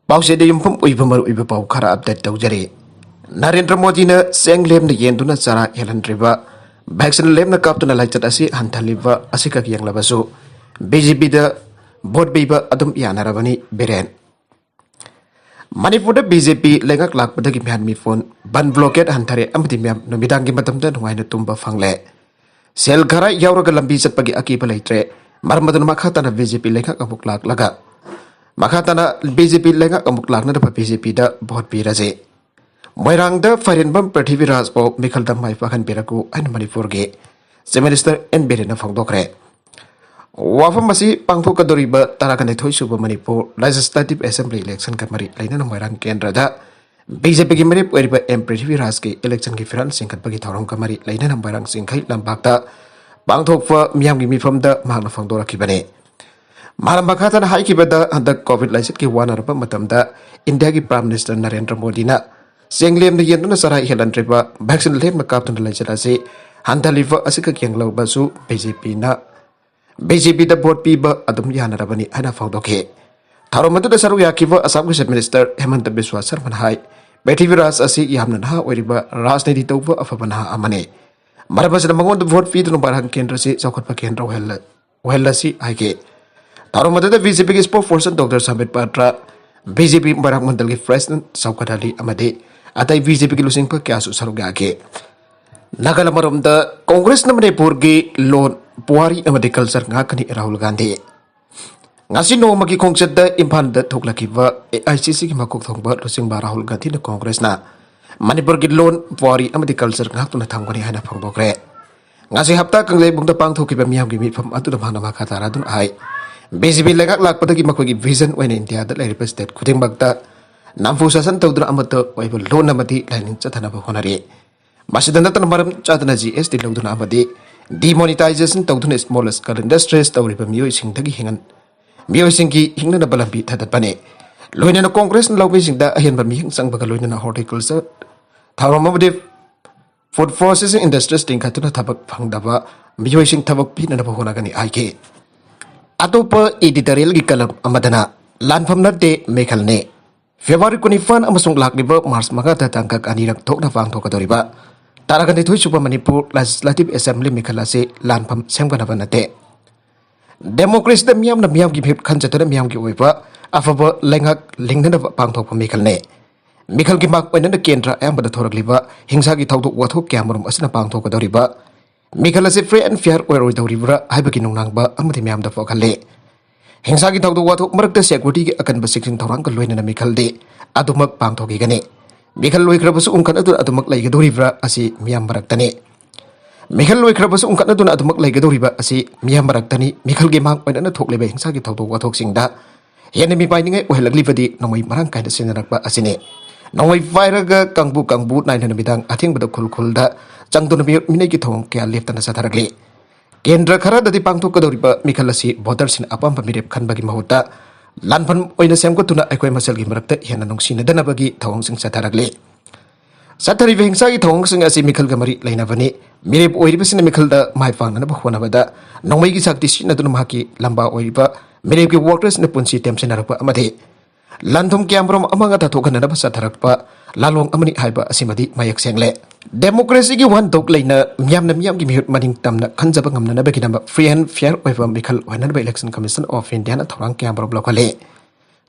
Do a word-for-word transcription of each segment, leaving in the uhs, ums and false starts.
ꯄꯥꯎꯆꯦꯗ ꯌꯨꯝꯐꯝ ꯑꯣꯏꯕ ꯃꯔꯨꯑꯣꯏꯕ ꯄꯥꯎ ꯈꯔ ꯑꯞꯗꯦꯠ ꯇꯧꯖꯔꯤ꯫ ꯅꯔꯦꯟꯗ꯭ꯔ ꯃꯣꯗꯤꯅ ꯆꯦꯡ ꯂꯦꯝꯅ ꯌꯦꯟꯗꯨꯅ ꯆꯔꯥ ꯍꯦꯜꯍꯟꯗ꯭ꯔꯤꯕ, ꯚꯦꯛꯁꯤꯟ ꯂꯦꯝꯅ ꯀꯥꯞꯇꯨꯅ ꯂꯥꯏꯆꯠ ꯑꯁꯤ ꯍꯟꯊꯍꯜꯂꯤꯕ ꯑꯁꯤꯈꯛ ꯌꯦꯡꯂꯕꯁꯨ ꯕꯤ ꯖꯦ ꯄꯤꯗ ꯚꯣꯠ ꯄꯤꯕ ꯑꯗꯨꯝ ꯌꯥꯅꯔꯕꯅꯤ꯫ ꯕꯤꯔꯦꯟ꯫ ꯃꯅꯤꯄꯨꯔꯗ ꯕꯤ ꯖꯦ ꯄꯤ ꯂꯩꯉꯥꯛ ꯂꯥꯛꯄꯗꯒꯤ ꯃꯤꯍꯥꯠ ꯃꯤꯄꯨꯟ, ꯕꯟ ꯕ꯭ꯂꯣꯀꯦꯠ ꯍꯟꯊꯔꯦ ꯑꯃꯗꯤ ꯃꯤꯌꯥꯝ ꯅꯨꯃꯤꯗꯥꯡꯒꯤ ꯃꯇꯝꯗ ꯅꯨꯡꯉꯥꯏꯅ ꯇꯨꯝꯕ ꯐꯪꯂꯦ꯫ ꯁꯦꯜ ꯈꯔ ꯌꯥꯎꯔꯒ ꯂꯝꯕꯤ ꯆꯠꯄꯒꯤ ꯑꯀꯤꯕ ꯂꯩꯇ꯭ꯔꯦ꯫ ꯃꯔꯝ ꯑꯗꯨꯅ ꯃꯈꯥ ꯇꯥꯅ ꯕꯤ ꯖꯦ ꯄꯤ ꯂꯩꯉꯥꯛ ꯑꯃꯨꯛ ꯂꯥꯛꯂꯒ, ꯃꯈꯥ ꯇꯥꯅ ꯕꯤ ꯖꯦ ꯄꯤ ꯂꯩꯉꯥꯛ ꯑꯃꯨꯛ ꯂꯥꯛꯅꯅꯕ ꯕꯤ ꯖꯦ ꯄꯤꯗ ꯚꯣꯠ ꯄꯤꯔꯁꯦ꯫ ꯃꯣꯏꯔꯥꯡꯗ ꯐꯥꯏꯔꯦꯟꯕꯝ ꯄ꯭ꯔꯤꯊꯤꯕꯤꯔꯥꯖ ꯐꯥꯎ ꯃꯤꯈꯜꯗ ꯃꯥꯏ ꯄꯥꯛꯍꯟꯕꯤꯔꯛꯎ ꯍꯥꯏꯅ ꯃꯅꯤꯄꯨꯔꯒꯤ ꯆꯤꯐ ꯃꯤꯅꯤꯁꯇꯔ ꯑꯦꯟ ꯕꯤꯔꯦꯟꯅ ꯐꯣꯡꯗꯣꯛꯈ꯭ꯔꯦ꯫ ꯋꯥꯐꯝ ꯑꯁꯤ ꯄꯥꯡꯊꯣꯛꯀꯗꯧꯔꯤꯕ ꯇꯔꯥꯒ ꯅꯤꯊꯣꯏ ꯁꯨꯕ ꯃꯅꯤꯄꯨꯔ ꯂꯦꯖꯤꯁꯂꯦꯇꯤꯚ ꯑꯦꯁꯦꯝꯕ꯭ꯂꯤ ꯏꯂꯦꯛꯁꯟꯒ ꯃꯔꯤ ꯂꯩꯅꯅ ꯃꯣꯏꯔꯥꯡ ꯀꯦꯟꯗ꯭ꯔꯗ ꯕꯤ ꯖꯦ ꯄꯤꯒꯤ ꯃꯤꯔꯦꯞ ꯑꯣꯏꯔꯤꯕ ꯑꯦꯝ ꯄ꯭ꯔꯤꯊꯤꯕꯤꯔꯥꯖꯀꯤ ꯏꯂꯦꯛꯁꯟꯒꯤ ꯐꯤꯔꯥꯜ ꯆꯤꯡꯈꯠꯄꯒꯤ ꯊꯧꯔꯝꯒ ꯃꯔꯤ ꯂꯩꯅꯅ ꯃꯣꯏꯔꯥꯡ ꯆꯤꯡꯈꯩ ꯂꯝꯄꯥꯛꯇ ꯄꯥꯡꯊꯣꯛꯄ ꯃꯤꯌꯥꯝꯒꯤ ꯃꯤꯐꯝꯗ ꯃꯍꯥꯛꯅ ꯐꯣꯡꯗꯣꯔꯛꯈꯤꯕꯅꯤ꯫ ꯃꯍꯥꯛꯅ ꯃꯈꯥ ꯇꯥꯅ ꯍꯥꯏꯈꯤꯕꯗ, ꯍꯟꯗꯛ ꯀꯣꯚꯤꯗ ꯂꯥꯏꯆꯠꯀꯤ ꯋꯥꯅꯔꯕ ꯃꯇꯝꯗ ꯏꯟꯗꯤꯌꯥꯒꯤ ꯄ꯭ꯔꯥꯏꯝ ꯃꯤꯅꯤꯁꯇꯔ ꯅꯔꯦꯟꯗ꯭ꯔ ꯃꯣꯗꯤꯅ ꯆꯦꯡ ꯂꯦꯝꯅ ꯌꯦꯟꯗꯨꯅ ꯆꯔꯥ ꯍꯦꯜꯍꯟꯗ꯭ꯔꯤꯕ, ꯚꯦꯛꯁꯤꯟ ꯂꯦꯝꯅ ꯀꯥꯞꯇꯨꯅ ꯂꯩꯆꯠ ꯑꯁꯤ ꯍꯟꯊꯍꯜꯂꯤꯕ ꯑꯁꯤꯈꯛ ꯌꯦꯡꯂꯕꯁꯨ ꯕꯤ ꯖꯦ ꯄꯤꯅ, ꯕꯤ ꯖꯦ ꯄꯤꯗ ꯚꯣꯠ ꯄꯤꯕ ꯑꯗꯨꯝ ꯌꯥꯅꯔꯕꯅꯤ ꯍꯥꯏꯅ ꯐꯣꯡꯗꯣꯛꯈꯤ꯫ ꯊꯧꯔꯝ ꯑꯗꯨꯗ ꯁꯔꯨꯛ ꯌꯥꯈꯤꯕ ꯑꯁꯥꯝꯒꯤ ꯆꯤꯐ ꯃꯤꯅꯤꯁꯇꯔ ꯍꯦꯃꯟꯇ ꯕꯤꯁ꯭ꯋꯥ ꯁꯔꯃꯅ ꯍꯥꯏ, ꯄ꯭ꯔꯤꯊꯤꯕꯤꯔꯥꯖ ꯑꯁꯤ ꯌꯥꯝꯅ ꯅꯍꯥ ꯑꯣꯏꯔꯤꯕ, ꯔꯥꯖꯅꯤꯇꯤ ꯇꯧꯕ ꯑꯐꯕ ꯅꯍꯥ ꯑꯃꯅꯤ꯫ ꯃꯔꯝ ꯑꯁꯤꯅ ꯃꯉꯣꯟꯗ ꯚꯣꯠ ꯄꯤꯗꯨꯅ ꯃꯣꯏꯔꯥꯡ ꯀꯦꯟꯗ꯭ꯔꯁꯤ ꯆꯥꯎꯈꯠꯄ ꯀꯦꯟꯗ꯭ꯔ ꯑꯣꯏꯍꯜꯂ-, ꯑꯣꯏꯍꯜꯂꯁꯤ ꯍꯥꯏꯈꯤ꯫ ꯊꯧꯔꯝ ꯑꯗꯨꯗ ꯕꯤ ꯖꯦ ꯄꯤꯒꯤ ꯁ꯭ꯄꯣꯛꯁ ꯄꯔꯁꯟ ꯗꯣꯛꯇꯔ ꯁꯥꯝꯕꯤꯠ ꯄꯥꯇ꯭ꯔ, ꯕꯤ ꯖꯦ ꯄꯤ ꯃꯣꯏꯔꯥꯡ ꯃꯟꯗꯜꯒꯤ ꯄ꯭ꯔꯦꯁꯤꯗꯦꯟꯠ ꯁꯧꯀꯠ ꯑꯂꯤ ꯑꯃꯗꯤ ꯑꯇꯩ ꯕꯤ ꯖꯦ ꯄꯤꯒꯤ ꯂꯨꯆꯤꯡꯕ ꯀꯌꯥꯁꯨ ꯁꯔꯨꯛ ꯌꯥꯈꯤ꯫ ꯅꯥꯒꯥꯂꯦꯟ꯫ ꯃꯔꯣꯝꯗ, ꯀꯣꯡꯒ꯭ꯔꯦꯁꯅ ꯃꯅꯤꯄꯨꯔꯒꯤ ꯂꯣꯟ, ꯄꯨꯋꯥꯔꯤ ꯑꯃꯗꯤ ꯀꯜꯆꯔ ꯉꯥꯛꯀꯅꯤ, ꯔꯥꯍꯨꯜ ꯒꯥꯟꯙꯤ꯫ ꯉꯁꯤ ꯅꯣꯡꯃꯒꯤ ꯈꯣꯡꯆꯠꯇ ꯏꯝꯐꯥꯜꯗ ꯊꯣꯛꯂꯛꯈꯤꯕ ꯑꯦ ꯑꯥꯏ ꯁꯤ ꯁꯤꯒꯤ ꯃꯀꯣꯛ ꯊꯣꯡꯕ ꯂꯨꯆꯤꯡꯕ ꯔꯥꯍꯨꯜ ꯒꯥꯟꯙꯤꯅ ꯀꯣꯡꯒ꯭ꯔꯦꯁꯅ ꯃꯅꯤꯄꯨꯔꯒꯤ ꯂꯣꯟ, ꯄꯨꯋꯥꯔꯤ ꯑꯃꯗꯤ ꯀꯜꯆꯔ ꯉꯥꯛꯇꯨꯅ ꯊꯝꯒꯅꯤ ꯍꯥꯏꯅ ꯐꯣꯡꯗꯣꯛꯈ꯭ꯔꯦ꯫ ꯉꯁꯤ ꯍꯞꯇꯥ ꯀꯥꯡꯖꯩꯕꯨꯡꯗ ꯄꯥꯡꯊꯣꯛꯈꯤꯕ ꯃꯤꯌꯥꯝꯒꯤ ꯃꯤꯐꯝ ꯑꯗꯨꯗ ꯃꯍꯥꯛꯅ ꯃꯈꯥ ꯇꯥꯔꯗꯨꯅ ꯍꯥꯏ, ꯕꯤ ꯖꯦ ꯄꯤ ꯂꯩꯉꯥꯛ ꯂꯥꯛꯄꯗꯒꯤ ꯃꯈꯣꯏꯒꯤ ꯚꯤꯖꯟ ꯑꯣꯏꯅ ꯏꯟꯗꯤꯌꯥꯗ ꯂꯩꯔꯤꯕ ꯁ꯭ꯇꯦꯠ ꯈꯨꯗꯤꯡꯃꯛꯇ ꯅꯝꯐꯨ ꯁꯥꯁꯟ ꯇꯧꯗꯨꯅ ꯑꯃꯠꯇ ꯑꯣꯏꯕ ꯂꯣꯟ ꯑꯃꯗꯤ ꯂꯥꯏꯅꯤꯡ ꯆꯠꯊꯅꯕ ꯍꯣꯠꯅꯔꯤ꯫ ꯃꯁꯤꯗ ꯅꯠꯇꯅ ꯃꯔꯝ ꯆꯥꯗꯅ ꯖꯤ ꯑꯦꯁ ꯇꯤ ꯂꯧꯗꯨꯅ ꯑꯃꯗꯤ ꯗꯤꯃꯣꯅꯤꯇꯥꯏꯖꯦꯁꯟ ꯇꯧꯗꯨꯅ ꯁ꯭ꯃꯣꯜ ꯁ꯭ꯀꯦꯜ ꯏꯟꯗꯁꯇ꯭ꯔꯤꯁ ꯇꯧꯔꯤꯕ ꯃꯤꯑꯣꯏꯁꯤꯡꯗꯒꯤ ꯍꯤꯡꯍꯟ-, ꯃꯤꯑꯣꯏꯁꯤꯡꯒꯤ ꯍꯤꯡꯅꯅꯕ ꯂꯝꯕꯤ ꯊꯥꯗꯠꯄꯅꯤ꯫ ꯂꯣꯏꯅꯅ ꯀꯣꯡꯒ꯭ꯔꯦꯁꯅ ꯂꯧꯃꯤꯁꯤꯡꯗ ꯑꯍꯦꯟꯕ ꯃꯤꯠꯌꯦꯡ ꯆꯪꯕꯒ ꯂꯣꯏꯅꯅ ꯍꯣꯔꯇꯤꯀꯜꯆꯔ ꯊꯧꯔꯝ ꯑꯃꯗꯤ ꯐꯨꯗ ꯄ꯭ꯔꯣꯁꯦꯁꯤꯡ ꯏꯟꯗꯁꯇ꯭ꯔꯤꯁ ꯂꯤꯡꯈꯠꯇꯨꯅ ꯊꯕꯛ ꯐꯪꯗꯕ ꯃꯤꯑꯣꯏꯁꯤꯡ ꯊꯕꯛ ꯄꯤꯅꯅꯕ ꯍꯣꯠꯅꯒꯅꯤ ꯍꯥꯏꯈꯤ꯫ ꯑꯇꯣꯞꯄ ꯏꯗꯤꯇꯣꯔꯤꯌꯦꯜꯒꯤ ꯀꯂꯝ ꯑꯃꯗꯅ ꯂꯥꯟꯐꯝ ꯅꯠꯇꯦ, ꯃꯤꯈꯜꯅꯤ꯫ ꯐꯦꯕ꯭ꯔꯨꯋꯥꯔꯤ ꯀꯨꯟꯅꯤꯄꯥꯟ ꯑꯃꯁꯨꯡ ꯂꯥꯛꯂꯤꯕ ꯃꯥꯔꯆ ꯃꯉꯥꯗ ꯇꯥꯡꯀꯛ ꯑꯅꯤꯔꯛ ꯊꯣꯛꯅ ꯄꯥꯡꯊꯣꯛꯀꯗꯧꯔꯤꯕ ꯇꯔꯥꯒ ꯅꯤꯊꯣꯏ ꯁꯨꯕ ꯃꯅꯤꯄꯨꯔ ꯂꯦꯖꯤꯁꯂꯦꯇꯤꯚ ꯑꯦꯁꯦꯝꯕ꯭ꯂꯤ ꯃꯤꯈꯜ ꯑꯁꯤ ꯂꯥꯟꯐꯝ ꯁꯦꯝꯒꯗꯕ ꯅꯠꯇꯦ꯫ ꯗꯦꯃꯣꯀ꯭ꯔꯦꯁꯤꯗ ꯃꯤꯌꯥꯝꯅ ꯃꯤꯌꯥꯝꯒꯤ ꯃꯤꯍꯨꯠ ꯈꯟꯖꯗꯨꯅ ꯃꯤꯌꯥꯝꯒꯤ ꯑꯣꯏꯕ ꯑꯐꯕ ꯂꯩꯉꯥꯛ ꯂꯤꯡꯅꯅꯕ ꯄꯥꯡꯊꯣꯛꯄ ꯃꯤꯈꯜꯅꯤ꯫ ꯃꯤꯈꯜꯒꯤ ꯃꯥꯡ ꯑꯣꯏꯅꯅ ꯀꯦꯟꯗ꯭ꯔ ꯑꯌꯥꯝꯕꯗ ꯊꯣꯔꯛꯂꯤꯕ ꯍꯤꯡꯁꯥꯒꯤ ꯊꯧꯗꯣꯛ ꯋꯥꯊꯣꯛ ꯀꯌꯥꯃꯔꯨꯝ ꯑꯁꯤꯅ ꯄꯥꯡꯊꯣꯛꯀꯗꯧꯔꯤꯕ ꯃꯤꯈꯜ ꯑꯁꯤ free and fair ꯑꯣꯏꯔꯣꯏꯗꯧꯔꯤꯕ꯭ꯔꯥ ꯍꯥꯏꯕꯒꯤ ꯅꯨꯡꯅꯥꯡꯕ ꯑꯃꯗꯤ ꯃꯤꯌꯥꯝꯗ ꯄꯣꯛꯍꯜꯂꯤ꯫ ꯍꯤꯡꯁꯥꯒꯤ ꯊꯧꯗꯣꯛ ꯋꯥꯊꯣꯛ ꯃꯔꯛꯇ ꯁꯦꯀ꯭ꯌꯨꯔꯤꯇꯤꯒꯤ ꯑꯀꯟꯕ ꯆꯦꯛꯁꯤꯟ ꯊꯧꯔꯥꯡꯒ ꯂꯣꯏꯅꯅ ꯃꯤꯈꯜꯗꯤ ꯑꯗꯨꯃꯛ ꯄꯥꯡꯊꯣꯛꯈꯤꯒꯅꯤ꯫ ꯃꯤꯈꯜ ꯂꯣꯏꯈ꯭ꯔꯕꯁꯨ ꯎꯪꯈꯠꯅꯗꯨꯅ ꯑꯗꯨꯃꯛ ꯂꯩꯒꯗꯧꯔꯤꯕ꯭ꯔꯥ ꯑꯁꯤ ꯃꯤꯌꯥꯝ ꯃꯔꯛꯇꯅꯤ꯫ ꯃꯤꯈꯜ ꯂꯣꯏꯈ꯭ꯔꯕꯁꯨ ꯎꯪꯈꯠꯅꯗꯨꯅ ꯑꯗꯨꯃꯛ ꯂꯩꯒꯗꯧꯔꯤꯕ ꯑꯁꯤ ꯃꯤꯌꯥꯝ ꯃꯔꯛꯇꯅꯤ꯫ ꯃꯤꯈꯜꯒꯤ ꯃꯥꯡ ꯑꯣꯏꯅꯅ ꯊꯣꯛꯂꯤꯕ ꯍꯤꯡꯁꯥꯒꯤ ꯊꯧꯗꯣꯛ ꯋꯥꯊꯣꯛꯁꯤꯡꯗ ꯍꯦꯟꯅ ꯃꯤꯄꯥꯏꯅꯤꯡꯉꯥꯏ ꯑꯣꯏꯍꯜꯂꯛꯂꯤꯕꯗꯤ ꯅꯣꯡꯃꯩ ꯃꯔꯥꯡ ꯀꯥꯏꯅ ꯁꯤꯖꯤꯟꯅꯔꯛꯄ ꯑꯁꯤꯅꯤ꯫ ꯅꯣꯡꯃꯩ ꯄꯥꯏꯔꯒ ꯀꯥꯡꯕꯨ ꯀꯥꯡꯕꯨ ꯅꯥꯏꯅ ꯅꯨꯃꯤꯗꯥꯡ ꯑꯊꯦꯡꯕꯗ ꯈꯨꯜ ꯈꯨꯜꯗ ꯆꯪꯗꯨꯅ ꯃꯤꯑꯣꯠ ꯃꯤꯅꯩꯒꯤ ꯊꯧꯑꯣꯡ ꯀꯌꯥ ꯂꯦꯞꯇꯅ ꯆꯠꯊꯔꯛꯂꯤ꯫ ꯀꯦꯟꯗ꯭ꯔ ꯈꯔꯗꯗꯤ ꯄꯥꯡꯊꯣꯛꯀꯗꯧꯔꯤꯕ ꯃꯤꯈꯜ ꯑꯁꯤ ꯚꯣꯇꯔꯁꯤꯡꯅ ꯑꯄꯥꯝꯕ ꯃꯤꯔꯦꯞ ꯈꯟꯕꯒꯤ ꯃꯍꯨꯠꯇ ꯂꯥꯟꯐꯝ ꯑꯣꯏꯅ ꯁꯦꯝꯒꯠꯇꯨꯅ ꯑꯩꯈꯣꯏ ꯃꯁꯦꯜꯒꯤ ꯃꯔꯛꯇ ꯍꯦꯟꯅ ꯅꯨꯡꯁꯤꯅꯗꯅꯕꯒꯤ ꯊꯧꯑꯣꯡꯁꯤꯡ ꯆꯠꯊꯔꯛꯂꯤ꯫ ꯆꯠꯊꯔꯤꯕ ꯍꯤꯡꯁꯥꯒꯤ ꯊꯧꯑꯣꯡꯁꯤꯡ ꯑꯁꯤ ꯃꯤꯈꯜꯒ ꯃꯔꯤ ꯂꯩꯅꯕꯅꯤ꯫ ꯃꯤꯔꯦꯞ ꯑꯣꯏꯔꯤꯕꯁꯤꯅ ꯃꯤꯈꯜꯗ ꯃꯥꯏ ꯄꯥꯛꯅꯅꯕ ꯍꯣꯠꯅꯕꯗ ꯅꯣꯡꯃꯩꯒꯤ ꯁꯛꯇꯤ ꯁꯤꯖꯤꯟꯅꯗꯨꯅ ꯃꯍꯥꯛꯀꯤ ꯂꯝꯕꯥ ꯑꯣꯏꯔꯤꯕ ꯃꯤꯔꯦꯞꯀꯤ ꯋꯥꯔꯀꯔꯁꯤꯡꯅ ꯄꯨꯟꯁꯤ ꯇꯦꯝꯁꯤꯟꯅꯔꯛꯄ ꯑꯃꯗꯤ ꯂꯟ-ꯊꯨꯝ ꯀꯌꯥꯃꯔꯨꯝ ꯑꯃ ꯉꯥꯛ ꯊꯥꯊꯣꯛꯍꯟꯅꯅꯕ ꯆꯠꯊꯔꯛꯄ ꯂꯥꯟꯂꯣꯡ ꯑꯃꯅꯤ ꯍꯥꯏꯕ ꯑꯁꯤꯃꯗꯤ ꯃꯌꯦꯛ ꯁꯦꯡꯂꯦ꯫ ꯗꯦꯃꯣꯀ꯭ꯔꯦꯁꯤꯒꯤ ꯋꯥꯍꯟꯊꯣꯛ ꯂꯩꯅ ꯃꯤꯌꯥꯝꯅ ꯃꯤꯌꯥꯝꯒꯤ ꯃꯤꯍꯨꯠ ꯃꯅꯤꯡ ꯇꯝꯅ ꯈꯟꯖꯕ ꯉꯝꯅꯅꯕꯒꯤꯗꯃꯛ free and fair ꯑꯣꯏꯕ ꯃꯤꯈꯜ ꯑꯣꯏꯍꯟꯅꯕ Election Commission of Indiaꯅ ꯊꯧꯔꯥꯡ ꯀꯌꯥꯃꯔꯨꯝ ꯂꯧꯈꯠꯂꯤ꯫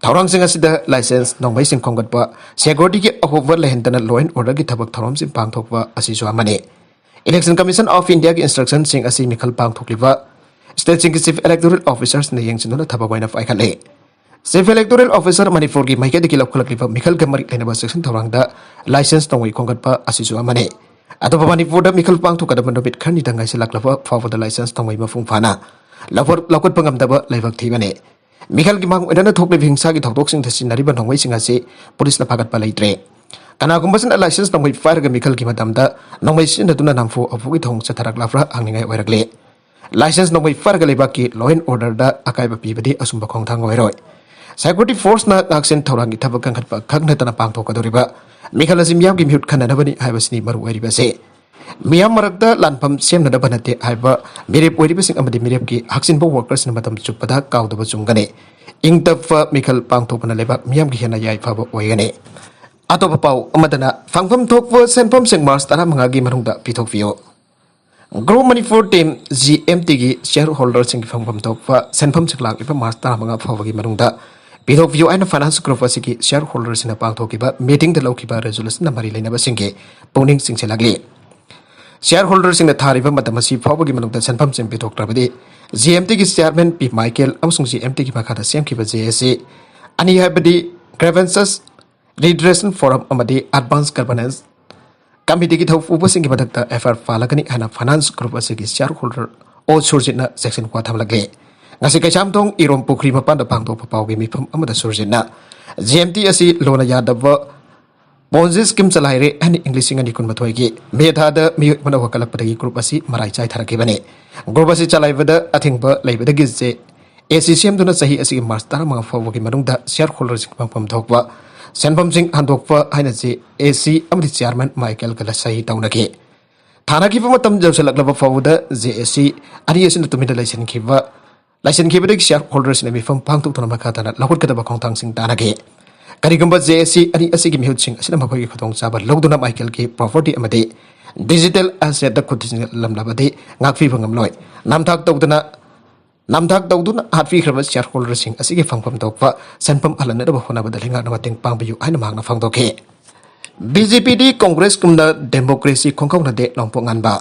ꯊꯧꯔꯥꯡꯁꯤꯡ ꯑꯁꯤꯗ ꯂꯥꯏꯁꯦꯟꯁ, ꯅꯣꯡꯃꯩꯁꯤꯡ ꯈꯣꯝꯒꯠꯄ, ꯁꯦꯀ꯭ꯌꯨꯔꯤꯇꯤꯒꯤ ꯑꯍꯣꯕ ꯂꯩꯍꯟꯗꯅ law and orderꯒꯤ ꯊꯕꯛ ꯊꯧꯔꯝꯁꯤꯡ ꯄꯥꯡꯊꯣꯛꯄ ꯑꯁꯤꯁꯨ ꯑꯃꯅꯤ꯫ Election Commission of Indiaꯒꯤ instructionꯁꯤꯡ ꯑꯁꯤ ꯃꯤꯈꯜ ꯄꯥꯡꯊꯣꯛꯂꯤꯕ stateꯁꯤꯡꯒꯤ Chief Electoral Officerꯁꯤꯡꯅ ꯌꯦꯡꯁꯤꯟꯗꯨꯅ ꯊꯕꯛ ꯑꯣꯏꯅ ꯄꯥꯏꯈꯠꯂꯤ꯫ Chief Electoral Officer ꯃꯅꯤꯄꯨꯔꯒꯤ ꯃꯥꯏꯀꯩꯗꯒꯤ ꯂꯧꯈꯠꯂꯛꯂꯤꯕ ꯃꯤꯈꯜꯒ ꯃꯔꯤ ꯂꯩꯅꯕ ꯆꯦꯛꯁꯤꯟ ꯊꯧꯔꯥꯡꯗ ꯂꯥꯏꯁꯦꯟꯁ ꯅꯣꯡꯃꯩ ꯈꯣꯝꯒꯠꯄ ꯑꯁꯤꯁꯨ ꯑꯃꯅꯤ꯫ ꯑꯗꯨꯕꯨ ꯃꯅꯤꯄꯨꯔꯗ ꯃꯤꯈꯜ ꯄꯥꯡꯊꯣꯛꯀꯗꯕ ꯅꯨꯃꯤꯠ ꯈꯔꯅꯤꯗ ꯉꯥꯏꯁꯤꯜꯂꯛꯂꯕ ꯐꯥꯎꯕꯗ ꯂꯥꯏꯁꯦꯟꯁ ꯅꯣꯡꯃꯩ ꯃꯄꯨꯡ ꯐꯥꯅ ꯂꯧꯈꯠ-, ꯂꯧꯈꯠꯄ ꯉꯝꯗꯕ ꯂꯥꯏꯕꯛ ꯊꯤꯕꯅꯤ꯫ ꯃꯤꯈꯜꯒꯤ ꯃꯥꯡ ꯑꯣꯏꯅꯅ ꯊꯣꯛꯂꯤꯕ ꯍꯤꯡꯁꯥꯒꯤ ꯊꯧꯗꯣꯛꯁꯤꯡꯗ ꯁꯤꯖꯤꯟꯅꯔꯤꯕ ꯅꯣꯡꯃꯩꯁꯤꯡ ꯑꯁꯤ ꯄꯨꯂꯤꯁꯅ ꯐꯥꯒꯠꯄ ꯂꯩꯇ꯭ꯔꯦ꯫ ꯀꯅꯥꯒꯨꯝꯕꯁꯤꯅ ꯂꯥꯏꯁꯦꯟꯁ ꯅꯣꯡꯃꯩ ꯄꯥꯏꯔꯒ ꯃꯤꯈꯜꯒꯤ ꯃꯇꯝꯗ ꯅꯣꯡꯃꯩ ꯁꯤꯖꯤꯟꯅꯗꯨꯅ ꯅꯝꯐꯨ ꯍꯥꯐꯨꯒꯤ ꯊꯧꯑꯣꯡ ꯆꯠꯊꯔꯛꯂꯕ꯭ꯔꯥ ꯍꯪꯅꯤꯡꯉꯥꯏ ꯑꯣꯏꯔꯛꯂꯤ꯫ ꯂꯥꯏꯁꯦꯟꯁ ꯅꯣꯡꯃꯩ ꯄꯥꯏꯔꯒ ꯂꯩꯕꯥꯛꯀꯤ law and orderꯗ ꯑꯀꯥꯏꯕ ꯄꯤꯕꯗꯤ ꯑꯆꯨꯝꯕ ꯈꯣꯡꯊꯥꯡ ꯑꯣꯏꯔꯣꯏ꯫ Security forceꯅ ꯉꯥꯛꯁꯦꯟ ꯊꯧꯔꯥꯡꯒꯤ ꯊꯕꯛ ꯀꯟꯈꯠꯄ ꯈꯛ ꯅꯠꯇꯅ ꯄꯥꯡꯊꯣꯛꯀꯗꯧꯔꯤꯕ ꯃꯤꯈꯜ ꯑꯁꯤ ꯃꯤꯌꯥꯝꯒꯤ ꯃꯤꯍꯨꯠ ꯈꯟꯅꯅꯕꯅꯤ ꯍꯥꯏꯕꯁꯤꯅꯤ ꯃꯔꯨ ꯑꯣꯏꯔꯤꯕꯁꯤ꯫ ꯃꯤꯌꯥꯝ ꯃꯔꯛꯇ ꯂꯥꯟꯐꯝ ꯁꯦꯝꯅꯅꯕ ꯅꯠꯇꯦ ꯍꯥꯏꯕ ꯃꯤꯔꯦꯞ ꯑꯣꯏꯔꯤꯕꯁꯤꯡ ꯑꯃꯗꯤ ꯃꯤꯔꯦꯞꯀꯤ ꯍꯛꯆꯤꯟꯕ ꯋꯥꯔꯀꯔꯁꯤꯡꯅ ꯃꯇꯝ ꯆꯨꯞꯄꯗ ꯀꯥꯎꯗꯕ ꯆꯨꯝꯒꯅꯤ꯫ ꯏꯪ ꯇꯞꯄ ꯃꯤꯈꯜ ꯄꯥꯡꯊꯣꯛꯄꯅ ꯂꯩꯕꯥꯛ ꯃꯤꯌꯥꯝꯒꯤ ꯍꯦꯟꯅ ꯌꯥꯏꯐꯕ ꯑꯣꯏꯒꯅꯤ꯫ ꯑꯇꯣꯞꯄ ꯄꯥꯎ ꯑꯃꯗꯅ, ꯐꯪꯐꯝ ꯊꯣꯛꯄ ꯁꯦꯟꯐꯝꯁꯤꯡ ꯃꯥꯔꯆ ꯇꯔꯥꯃꯉꯥꯒꯤ ꯃꯅꯨꯡꯗ ꯄꯤꯊꯣꯛꯄꯤꯌꯨ꯫ Group Manipur team, G M ꯇꯤꯒꯤ ꯁꯤꯌꯥꯔ ꯍꯣꯜꯗꯔꯁꯤꯡꯒꯤ ꯐꯪꯐꯝ ꯊꯣꯛꯄ ꯁꯦꯟꯐꯝꯁꯤꯡ ꯂꯥꯛꯂꯤꯕ ꯃꯥꯔꯆ ꯇꯔꯥꯃꯉꯥ ꯐꯥꯎꯕꯒꯤ ꯃꯅꯨꯡꯗ ꯄꯤꯊꯣꯛꯄꯤꯌꯨ ꯍꯥꯏꯅ ꯐꯥꯏꯅꯥꯟꯁ ꯒ꯭ꯔꯨꯞ ꯑꯁꯤꯒꯤ ꯁꯤꯌꯥꯔ ꯍꯣꯜꯗꯔꯁꯤꯡꯅ ꯄꯥꯡꯊꯣꯛꯈꯤꯕ ꯃꯤꯇꯤꯡꯗ ꯂꯧꯈꯤꯕ ꯔꯤꯖꯣꯂꯨꯁꯟꯅ ꯃꯔꯤ ꯂꯩꯅꯕꯁꯤꯡꯒꯤ ꯄꯨꯛꯅꯤꯡ ꯆꯤꯡꯁꯤꯜꯂꯛꯂꯤ꯫ ꯁꯤꯌꯥꯔ ꯍꯣꯜꯗꯔꯁꯤꯡꯅ ꯊꯥꯔꯤꯕ ꯃꯇꯝ ꯑꯁꯤ ꯐꯥꯎꯕꯒꯤ ꯃꯅꯨꯡꯗ ꯁꯦꯟꯐꯝꯁꯤꯡ ꯄꯤꯊꯣꯛꯇ꯭ꯔꯕꯗꯤ, ꯖꯤ ꯑꯦꯝ ꯇꯤꯒꯤ ꯆꯤꯌꯥꯔꯃꯦꯟ ꯄꯤ ꯃꯥꯏꯀꯦꯜ ꯑꯃꯁꯨꯡ ꯖꯤ ꯑꯦꯝ ꯇꯤꯒꯤ ꯃꯈꯥꯗ ꯁꯦꯝꯈꯤꯕ ꯖꯦ ꯑꯦ ꯁꯤ ꯑꯅꯤ, ꯍꯥꯏꯕꯗꯤ Grievances Redressal Forum ꯑꯃꯗꯤ Advance Governance Committeeꯒꯤ ꯊꯧꯄꯨꯕꯁꯤꯡꯒꯤ ꯃꯊꯛꯇ ꯑꯦꯐ ꯑꯥꯏ ꯑꯥꯔ ꯄꯥꯜꯂꯒꯅꯤ ꯍꯥꯏꯅ ꯐꯥꯏꯅꯥꯟꯁ ꯒ꯭ꯔꯨꯞ ꯑꯁꯤꯒꯤ ꯁꯤꯌꯥꯔ ꯍꯣꯜꯗꯔ ꯑꯣ ꯁꯨꯔꯖꯤꯠꯅ ꯆꯦꯛꯁꯤꯟ ꯋꯥ ꯊꯝꯂꯛꯂꯤ꯫ ꯉꯁꯤ ꯀꯩꯁꯥꯝꯊꯣꯡ ꯏꯔꯣꯝ ꯄꯨꯈ꯭ꯔꯤ ꯃꯄꯥꯟꯗ ꯄꯥꯡꯊꯣꯛꯄ ꯄꯥꯎꯒꯤ ꯃꯤꯐꯝ ꯑꯃꯗ ꯁꯨꯔꯖꯤꯠꯅ ꯖꯤ ꯑꯦꯝ ꯇꯤ ꯑꯁꯤ ꯂꯣꯟꯅ ꯌꯥꯗꯕ ꯄꯣꯟꯖꯤ ꯁ꯭ꯀꯤꯝ ꯆꯂꯥꯏꯔꯦ ꯍꯥꯏꯅ ꯏꯪ ꯂꯤꯁꯤꯡ ꯑꯅꯤ ꯀꯨꯟꯃꯥꯊꯣꯏꯒꯤ ꯃꯦ ꯊꯥꯗ ꯃꯤꯑꯣꯏ ꯑꯃꯅ ꯋꯥꯀꯠꯂꯛꯄꯗꯒꯤ ꯒ꯭ꯔꯨꯞ ꯑꯁꯤ ꯃꯔꯥꯏ ꯆꯥꯏꯊꯔꯛꯈꯤꯕꯅꯤ꯫ ꯒ꯭ꯔꯨꯞ ꯑꯁꯤ ꯆꯂꯥꯏꯕꯗ ꯑꯊꯤꯡꯕ ꯂꯩꯕꯗꯒꯤ ꯖꯦ ꯑꯦ ꯁꯤ ꯁꯦꯝꯗꯨꯅ ꯆꯍꯤ ꯑꯁꯤꯒꯤ ꯃꯥꯔꯆ ꯇꯔꯥꯃꯉꯥ ꯐꯥꯎꯕꯒꯤ ꯃꯅꯨꯡꯗ ꯁꯤꯌꯥꯔ ꯍꯣꯜꯗꯔꯁꯤꯡ ꯐꯪꯐꯝ ꯊꯣꯛꯄ ꯁꯦꯟꯐꯝꯁꯤꯡ ꯍꯟꯗꯣꯛꯄ ꯍꯥꯏꯅ ꯖꯦ ꯑꯦ ꯁꯤ ꯑꯃꯗꯤ ꯆꯤꯌꯥꯔꯃꯦꯟ ꯃꯥꯏꯀꯦꯜꯒ ꯁꯍꯤ ꯇꯧꯅꯈꯤ꯫ ꯊꯥꯅꯈꯤꯕ ꯃꯇꯝ ꯌꯧꯁꯤꯜꯂꯛꯂꯕ ꯐꯥꯎꯕꯗ ꯖꯦ ꯑꯦ ꯁꯤ ꯑꯅꯤ ꯑꯁꯤꯅ ꯇꯨꯃꯤꯟꯅ ꯂꯩꯁꯤꯟꯈꯤꯕ, ꯂꯩꯁꯤꯟꯈꯤꯕꯗꯒꯤ ꯁꯤꯌꯥꯔ ꯍꯣꯜꯗꯔꯁꯤꯡꯅ ꯃꯤꯐꯝ ꯄꯥꯡꯊꯣꯛꯇꯨꯅ ꯃꯈꯥ ꯇꯥꯅ ꯂꯧꯈꯠꯀꯗꯕ ꯈꯣꯡꯊꯥꯡꯁꯤꯡ ꯇꯥꯟꯅꯈꯤ꯫ ꯀꯔꯤꯒꯨꯝꯕ ꯖꯦ ꯑꯦ ꯁꯤ ꯑꯅꯤ ꯑꯁꯤꯒꯤ ꯃꯤꯍꯨꯠꯁꯤꯡ ꯑꯁꯤꯅ ꯃꯈꯣꯏꯒꯤ ꯈꯨꯗꯣꯡꯆꯥꯕ ꯂꯧꯗꯨꯅ ꯃꯥꯏꯀꯦꯜꯒꯤ ꯄ꯭ꯔꯣꯄꯔꯇꯤ ꯑꯃꯗꯤ ꯗꯤꯖꯤꯇꯦꯜ ꯑꯦꯁꯦꯠꯇ ꯈꯨꯠ ꯊꯤꯟꯖꯤꯜꯂꯝꯂꯕꯗꯤ ꯉꯥꯛꯄꯤꯕ ꯉꯝꯂꯣꯏ꯫ ꯅꯝꯊꯥꯛ ꯇꯧꯗꯅ, ꯅꯝꯊꯥꯛ ꯇꯧꯗꯨꯅ ꯍꯥꯠꯄꯤꯈ꯭ꯔꯕ ꯁꯤꯌꯥꯔ ꯍꯣꯜꯗꯔꯁꯤꯡ ꯑꯁꯤꯒꯤ ꯐꯪꯐꯝ ꯊꯣꯛꯄ ꯁꯦꯟꯐꯝ ꯍꯜꯍꯟꯅꯕ ꯍꯣꯠꯅꯕꯗ ꯂꯩꯉꯥꯛꯅ ꯃꯇꯦꯡ ꯄꯥꯡꯕꯤꯌꯨ ꯍꯥꯏꯅ ꯃꯍꯥꯛꯅ ꯐꯣꯡꯗꯣꯛꯈꯤ꯫ ꯕꯤ ꯖꯦ ꯄꯤꯗꯤ ꯀꯣꯡꯒ꯭ꯔꯦꯁꯀꯨꯝꯅ ꯗꯦꯃꯣꯀ꯭ꯔꯦꯁꯤ ꯈꯣꯡꯒꯥꯎꯅꯗꯦ, ꯅꯣꯡꯄꯣꯛ ꯉꯥꯟꯕ꯫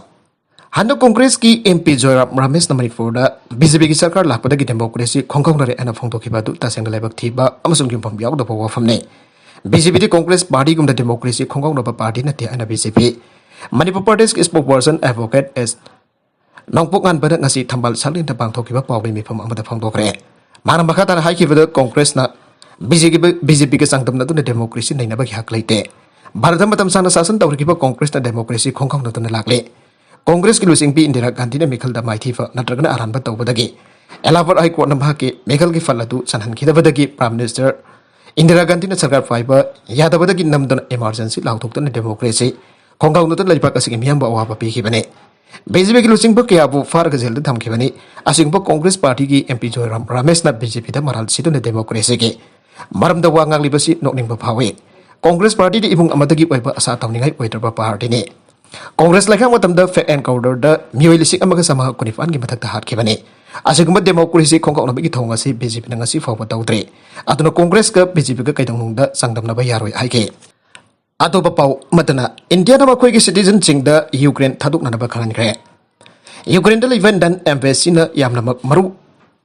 ꯍꯟꯗꯛ ꯀꯣꯡꯒ꯭ꯔꯦꯁꯀꯤ ꯑꯦꯝ ꯄꯤ ꯖꯣꯏꯔꯥꯝ ꯔꯥꯃꯦꯁꯅ ꯃꯅꯤꯄꯨꯔꯗ ꯕꯤ ꯖꯦ ꯄꯤꯒꯤ ꯁꯔꯀꯥꯔ ꯂꯥꯛꯄꯗꯒꯤ ꯗꯦꯃꯣꯀ꯭ꯔꯦꯁꯤ ꯈꯣꯡꯒꯥꯎꯅꯔꯦ ꯍꯥꯏꯅ ꯐꯣꯡꯗꯣꯛꯈꯤꯕ ꯑꯗꯨ ꯇꯁꯦꯡꯅ ꯂꯥꯏꯕꯛ ꯊꯤꯕ ꯑꯃꯁꯨꯡ ꯌꯨꯝꯐꯝ ꯌꯥꯎꯗꯕ ꯋꯥꯐꯝꯅꯤ꯫ ꯕꯤ ꯖꯦ ꯄꯤꯗꯤ ꯀꯣꯡꯒ꯭ꯔꯦꯁ ꯄꯥꯔꯇꯤꯒꯨꯝꯅ ꯗꯦꯃꯣꯀ꯭ꯔꯦꯁꯤ ꯈꯣꯡꯒꯥꯎꯅꯕ ꯄꯥꯔꯇꯤ ꯅꯠꯇꯦ ꯍꯥꯏꯅ ꯕꯤ ꯖꯦ ꯄꯤ ꯃꯅꯤꯄꯨꯔ ꯄ꯭ꯔꯗꯦꯁꯀꯤ ꯏꯁꯄꯣꯛ ꯄꯔꯁꯟ ꯑꯦꯗꯚꯣꯀꯦꯠ ꯑꯦꯁ ꯅꯣꯡꯄꯣꯛ ꯉꯥꯟꯕꯅ ꯉꯁꯤ ꯊꯝꯕꯥꯜ ꯁꯪꯂꯦꯟꯗ ꯄꯥꯡꯊꯣꯛꯈꯤꯕ ꯄꯥꯎꯃꯤ ꯃꯤꯐꯝ ꯑꯃꯗ ꯐꯣꯡꯗꯣꯛꯈ꯭ꯔꯦ꯫ ꯃꯍꯥꯛꯅ ꯃꯈꯥ ꯇꯥꯅ ꯍꯥꯏꯈꯤꯕꯗ, ꯀꯣꯡꯒ꯭ꯔꯦꯁꯅ ꯕꯤ ꯖꯦ ꯄꯤꯒ ꯆꯥꯡꯗꯝꯅꯗꯨꯅ ꯗꯦꯃꯣꯀ꯭ꯔꯦꯁꯤ ꯅꯩꯅꯕꯒꯤ ꯍꯛ ꯂꯩꯇꯦ꯫ ꯚꯥꯔꯠꯇ ꯃꯇꯝ ꯁꯥꯡꯅ ꯁꯥꯁꯟ ꯇꯧꯔꯛꯈꯤꯕ ꯀꯣꯡꯒ꯭ꯔꯦꯁꯅ ꯗꯦꯃꯣꯀ꯭ꯔꯦꯁꯤ ꯈꯣꯡꯒꯥꯎꯅꯗꯨꯅ ꯂꯥꯛꯂꯤ꯫ ꯀꯣꯡꯒ꯭ꯔꯦꯁꯀꯤ ꯂꯨꯆꯤꯡꯕꯤ ꯏꯟꯗꯤꯔꯥ ꯒꯥꯟꯙꯤꯅ ꯃꯤꯈꯜꯗ ꯃꯥꯏꯊꯤꯕ ꯅꯠꯇ꯭ꯔꯒꯅ ꯑꯔꯥꯟꯕ ꯇꯧꯕꯗꯒꯤ ꯑꯦꯂꯥꯍꯥꯕꯥꯗ ꯍꯥꯏ ꯀꯣꯔꯠꯅ ꯃꯍꯥꯛꯀꯤ ꯃꯤꯈꯜꯒꯤ ꯐꯜ ꯑꯗꯨ ꯆꯟꯍꯟꯈꯤꯗꯕꯗꯒꯤ ꯄ꯭ꯔꯥꯏꯝ ꯃꯤꯅꯤꯁꯇꯔ ꯏꯟꯗꯤꯔꯥ ꯒꯥꯟꯙꯤꯅ ꯁꯔꯀꯥꯔ ꯄꯥꯏꯕ ꯌꯥꯗꯕꯗꯒꯤ ꯅꯝꯗꯨꯅ ꯏꯃꯥꯔꯖꯦꯟꯁꯤ ꯂꯥꯎꯊꯣꯛꯇꯨꯅ ꯗꯦꯃꯣꯀ꯭ꯔꯦꯁꯤ ꯈꯣꯡꯒꯥꯎꯅꯗꯨꯅ ꯂꯩꯕꯥꯛ ꯑꯁꯤꯒꯤ ꯃꯤꯌꯥꯝꯕꯨ ꯑꯋꯥꯕ ꯄꯤꯈꯤꯕꯅꯤ꯫ ꯕꯤ ꯖꯦ ꯄꯤꯒꯤ ꯂꯨꯆꯤꯡꯕ ꯀꯌꯥꯕꯨ ꯐꯥꯔꯒ ꯖꯦꯜꯗ ꯊꯝꯈꯤꯕꯅꯤ꯫ ꯑꯁꯤꯒꯨꯝꯕ ꯀꯣꯡꯒ꯭ꯔꯦꯁ ꯄꯥꯔꯇꯤꯒꯤ ꯑꯦꯝ ꯄꯤ ꯖꯣꯏꯔꯥꯝ ꯔꯥꯃꯦꯁꯅ ꯕꯤ ꯖꯦ ꯄꯤꯗ ꯃꯔꯥꯜ ꯁꯤꯗꯨꯅ ꯗꯦꯃꯣꯀ꯭ꯔꯦꯁꯤꯒꯤ ꯃꯔꯝꯗ ꯋꯥ ꯉꯥꯡꯂꯤꯕꯁꯤ ꯅꯣꯛꯅꯤꯡꯕ ꯐꯥꯎꯏ꯫ ꯀꯣꯡꯒ꯭ꯔꯦꯁ ꯄꯥꯔꯇꯤꯗꯤ ꯏꯃꯨꯡ ꯑꯃꯗꯒꯤ ꯑꯣꯏꯕ ꯑꯁꯥ ꯇꯧꯅꯤꯡꯉꯥꯏ ꯑꯣꯏꯗ꯭ꯔꯕ ꯄꯥꯔꯇꯤꯅꯤ꯫ ꯀꯣꯡꯒ꯭ꯔꯦꯁ ꯂꯩꯉꯥꯛ ꯃꯇꯝꯗ ꯐꯦꯛ ꯑꯦꯟꯀꯥꯎꯟꯇꯔꯗ ꯃꯤꯑꯣꯏ ꯂꯤꯁꯤꯡ ꯑꯃꯒ ꯆꯥꯃꯉꯥ ꯀꯨꯟꯅꯤꯄꯥꯟꯒꯤ ꯃꯊꯛꯇ ꯍꯥꯠꯈꯤꯕꯅꯤ꯫ ꯑꯁꯤꯒꯨꯝꯕ ꯗꯦꯃꯣꯀ꯭ꯔꯦꯁꯤ ꯈꯣꯡꯒꯥꯎꯅꯕꯒꯤ ꯊꯧꯑꯣꯡ ꯑꯁꯤ ꯕꯤ ꯖꯦ ꯄꯤꯅ ꯉꯁꯤ ꯐꯥꯎꯕ ꯇꯧꯗ꯭ꯔꯤ꯫ ꯑꯗꯨꯅ ꯀꯣꯡꯒ꯭ꯔꯦꯁꯀ ꯕꯤ ꯖꯦ ꯄꯤꯒ ꯀꯩꯗꯧꯅꯨꯡꯗ ꯆꯥꯡꯗꯝꯅꯕ ꯌꯥꯔꯣꯏ ꯍꯥꯏꯈꯤ꯫ ꯑꯇꯣꯞꯄ ꯄꯥꯎ ꯑꯃꯗꯅ, ꯏꯟꯗꯤꯌꯥꯅ ꯃꯈꯣꯏꯒꯤ ꯁꯤꯇꯤꯖꯟꯁꯤꯡꯗ ꯌꯨꯀ꯭ꯔꯦꯟ ꯊꯥꯗꯣꯛꯅꯅꯕ ꯈꯪꯍꯟꯈ꯭ꯔꯦ꯫ ꯌꯨꯀ꯭ꯔꯦꯟꯗ ꯂꯩꯕ ꯏꯟꯗꯤꯌꯟ ꯑꯦꯝꯕꯦꯁꯤꯅ ꯌꯥꯝꯅꯃꯛ ꯃꯔꯨ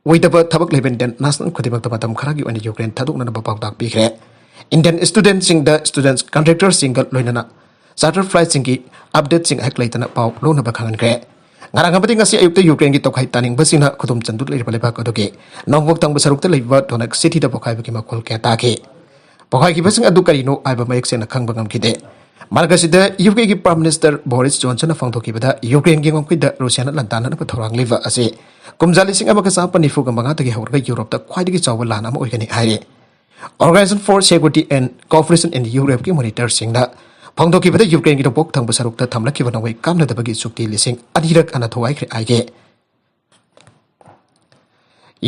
ꯑꯣꯏꯗꯕ ꯊꯕꯛ ꯂꯩꯕ ꯏꯟꯗꯤꯌꯟ ꯅꯦꯁꯅꯦꯜ ꯈꯨꯗꯤꯡꯃꯛꯇ ꯃꯇꯝ ꯈꯔꯒꯤ ꯑꯣꯏꯅ ꯌꯨꯀ꯭ꯔꯦꯟ ꯊꯥꯗꯣꯛꯅꯅꯕ ꯄꯥꯎꯇꯥꯛ ꯄꯤꯈ꯭ꯔꯦ꯫ ꯏꯟꯗꯤꯌꯟ ꯁ꯭ꯇꯨꯗꯦꯟꯠꯁꯤꯡꯗ ꯁ꯭ꯇꯨꯗꯦꯟꯠꯁ ꯀꯟꯇ꯭ꯔꯦꯛꯇꯔꯁꯤꯡꯒ ꯂꯣꯏꯅꯅ ꯆꯥꯔꯇꯔ ꯐ꯭ꯂꯥꯏꯠꯁꯤꯡꯒꯤ ꯑꯞꯗꯦꯠꯁꯤꯡ ꯍꯦꯛ ꯂꯩꯇꯅ ꯄꯥꯎ ꯂꯧꯅꯕ ꯈꯪꯍꯟꯈ꯭ꯔꯦ꯫ ꯉꯔꯥꯡ ꯑꯃꯗꯤ ꯉꯁꯤ ꯑꯌꯨꯛꯇ ꯌꯨꯀ꯭ꯔꯦꯟꯒꯤ ꯇꯣꯈꯥꯏ ꯇꯥꯅꯤꯡꯕꯁꯤꯡꯅ ꯈꯨꯗꯨꯝ ꯆꯟꯗꯨ ꯂꯩꯔꯤꯕ ꯂꯩꯕꯥꯛ ꯑꯗꯨꯒꯤ ꯅꯣꯡꯄꯣꯛ ꯊꯪꯕ ꯁꯔꯨꯛꯇ ꯂꯩꯕ ꯗꯣꯅꯦꯠꯁ ꯁꯤꯇꯤꯗ ꯄꯣꯈꯥꯏꯕꯒꯤ ꯃꯈꯣꯜ ꯀꯌꯥ ꯇꯥꯈꯤ꯫ ꯄꯣꯈꯥꯏꯈꯤꯕꯁꯤꯡ ꯑꯗꯨ ꯀꯔꯤꯅꯣ ꯍꯥꯏꯕ ꯃꯌꯦꯛ ꯁꯦꯡꯅ ꯈꯪꯕ ꯉꯝꯈꯤꯗꯦ꯫ ꯃꯔꯛ ꯑꯁꯤꯗ ꯌꯨ ꯀꯦꯒꯤ ꯄ꯭ꯔꯥꯏꯝ ꯃꯤꯅꯤꯁꯇꯔ ꯕꯣꯔꯤꯁ ꯖꯣꯟꯁꯟꯅ ꯐꯣꯡꯗꯣꯛꯈꯤꯕꯗ ꯌꯨꯀ꯭ꯔꯦꯟꯒꯤ ꯉꯝꯈꯩꯗ ꯔꯨꯁꯤꯌꯥꯅ ꯂꯥꯟꯗꯥꯅꯅꯕ ꯊꯧꯔꯥꯡꯂꯤꯕ ꯑꯁꯤ ꯀꯨꯝꯖꯥ ꯂꯤꯁꯤꯡ ꯑꯃꯒ ꯆꯥꯃꯥꯄꯟ ꯅꯤꯐꯨꯒ ꯃꯉꯥꯗꯒꯤ ꯍꯧꯔꯒ ꯌꯨꯔꯣꯞꯇ ꯈ꯭ꯋꯥꯏꯗꯒꯤ ꯆꯥꯎꯕ ꯂꯥꯟ ꯑꯃ ꯑꯣꯏꯒꯅꯤ ꯍꯥꯏꯔꯤ꯫ Organization for Security and Cooperation in Europeꯀꯤ ꯃꯣꯅꯤꯇꯔꯁꯤꯡꯅ ꯐꯣꯡꯗꯣꯛꯈꯤꯕꯗ ꯌꯨꯀ꯭ꯔꯦꯟꯒꯤ ꯅꯣꯡꯄꯣꯛ ꯊꯪꯕ ꯁꯔꯨꯛꯇ ꯊꯝꯂꯛꯈꯤꯕ ꯅꯣꯡꯃꯩ ꯀꯥꯞꯅꯗꯕꯒꯤ ꯆꯨꯛꯇꯤ ꯂꯤꯁꯤꯡ ꯑꯅꯤꯔꯛ ꯍꯟꯅ ꯊꯨꯒꯥꯏꯈ꯭ꯔꯦ ꯍꯥꯏꯈꯤ꯫